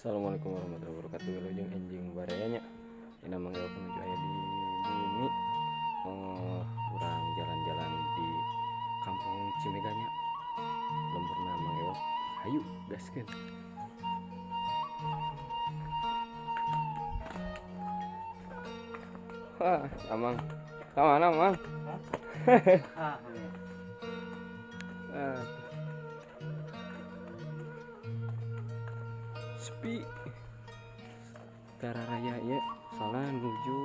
Assalamualaikum warahmatullahi wabarakatuh. Wilujeng enjing baraya nya. Ini Mang Ewok menuju aya di bumi. Urang jalan-jalan di kampung Cimega nya. Lemburna Mang Ewok. Hayu gaskeun. Wah, Amang. Ka mana, Mang? Ah, Ah. Sepi. Raya ya, soalnya menuju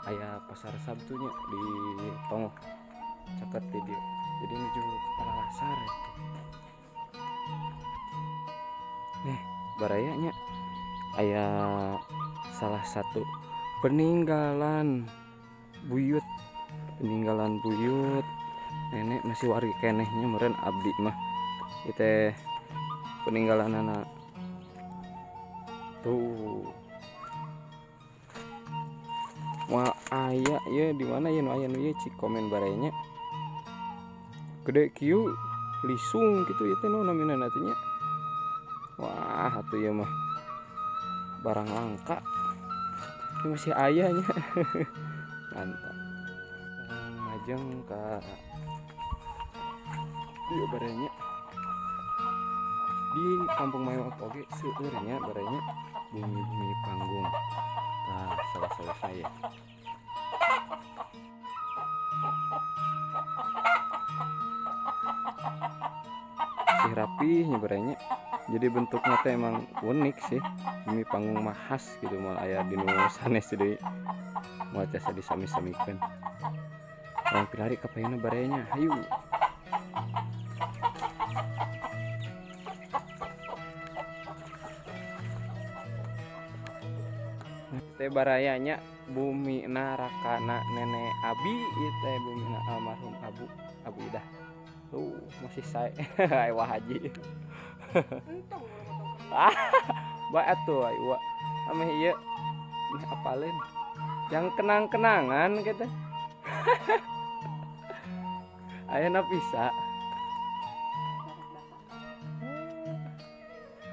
aya pasar Sabtunya di Tongoh caket di dieu. Jadi menuju kepala lasar nih barayanya aya salah satu peninggalan buyut, peninggalan buyut nenek masih wargi kenehnya meureun abdi mah ieu teh peninggalan anak tuh. Wah, aya ya di mana ya nu aya nu ieu cik komen barayanya. Gede kieu lisung gitu ya teh nu namina atuh nya. Wah, atuh ieu mah barang langka. Ini masih aya nya. Mantap. Ngajeng ka ieu barayanya. Di kampung Mewak oge seueur nya barayanya bumi-bumi panggung. Nah, salah-salah saya. Masih rapih nya barayanya. Jadi bentuknya teh emang unik sih. Bumi panggung mah khas gitu, moal aya di nu sanes deui. Moal tiasa disami-samikeun. Urang pilari ka payuna barayanya. Hayu. Teh barayanya bumi narakana nenek abi ieu teh bumi na almarhum Abu Abu Idah. Tuh masih sae. Wah haji. Untung. Ah, bae atuh ai wa. Ameh ieu meh apaleun. Yang kenang-kenangan gitu. Aya Nafisa.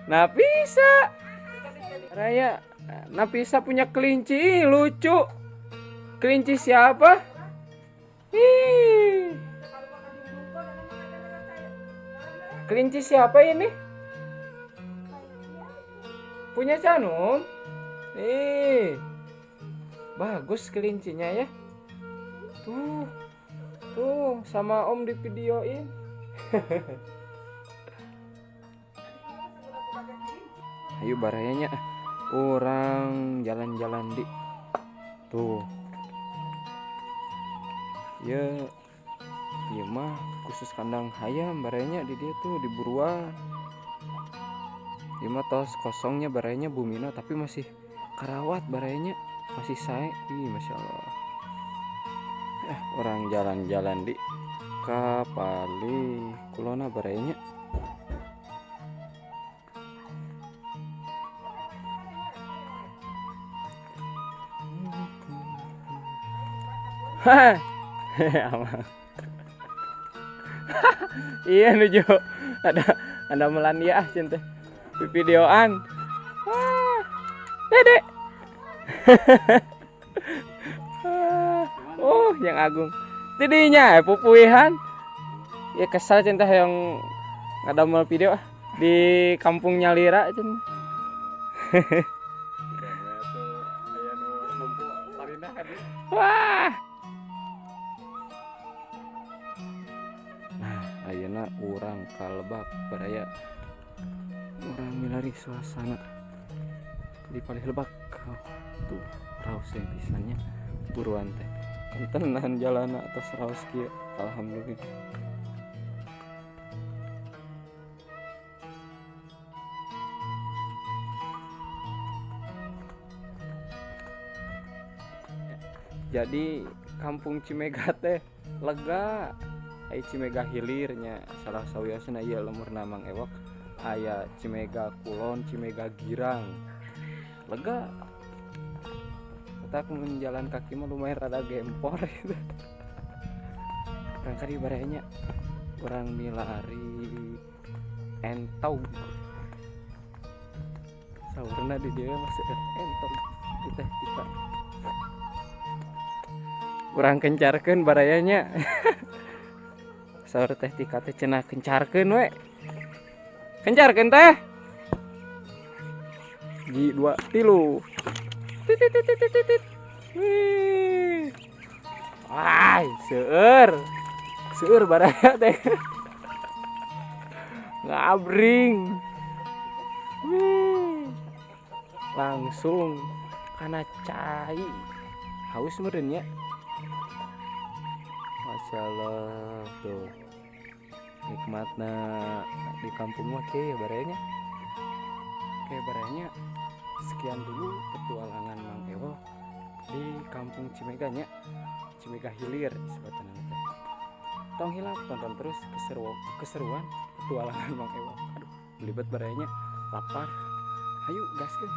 Nafisa. Raya, Nafisa punya kelinci lucu. Kelinci siapa? Ih. Kelinci siapa ini? Punya Canum. Ih. Bagus kelincinya ya. Tuh. Tuh, sama Om di videoin. Ayo barayanya orang jalan-jalan di tuh ya, ya mah khusus kandang hayam barayanya di dia tuh di buruan. Ya mah tos kosongnya barayanya bumina tapi masih karawat barayanya masih sae. Ih, masya Allah. Orang jalan-jalan di kapali kulona barayanya. Iya nuju ada Melania cinta videoan. Wah, Dede. Oh, yang agung. Tidinya pupuihan. Ya kesal cinta yang ngadamel video di kampung Nyalira cinta. Wah. Nah, ayeuna urang kalebak baraya. Urang milari suasana di palih lebak. Oh, tuh raos yang pisannya buruan teh. Kentenan jalana atas raos kieu. Alhamdulillah. Jadi kampung Cimega teh lega. Ai Cimega hilirnya salah sawiosna ieu lemurna Mang Ewok aya Cimega Kulon, Cimega Girang. Lega. Kita mun jalan kaki mah lumayan rada gempor gitu. Urang kari barayanya urang milari entog. Saurna di dieu mah seueur entog di Teh Tika. Kurang kencarkeun baraya nya. Saur Teh Tika teh cenah kencarkeun we. Kencarkeun, Teh. Ji, dua, tilu. Tit tit tit tit tit. Wih. Wah, seueur. Seueur baraya teh. Ngabring. Wih. Langsung kana cai. Haus meureun nya. Masya Allah tuh. Nikmatna di kampung mah kieu ya, baraya nya. Oke, baraya nya, sekian dulu petualangan Mang Ewo di Kampung Cimega nya. Cimega Hilir sebutanna teh. Tong hilap tonton terus keseruan petualangan Mang Ewo. Aduh, belibet baraya nya, lapar. Hayu gaskeun.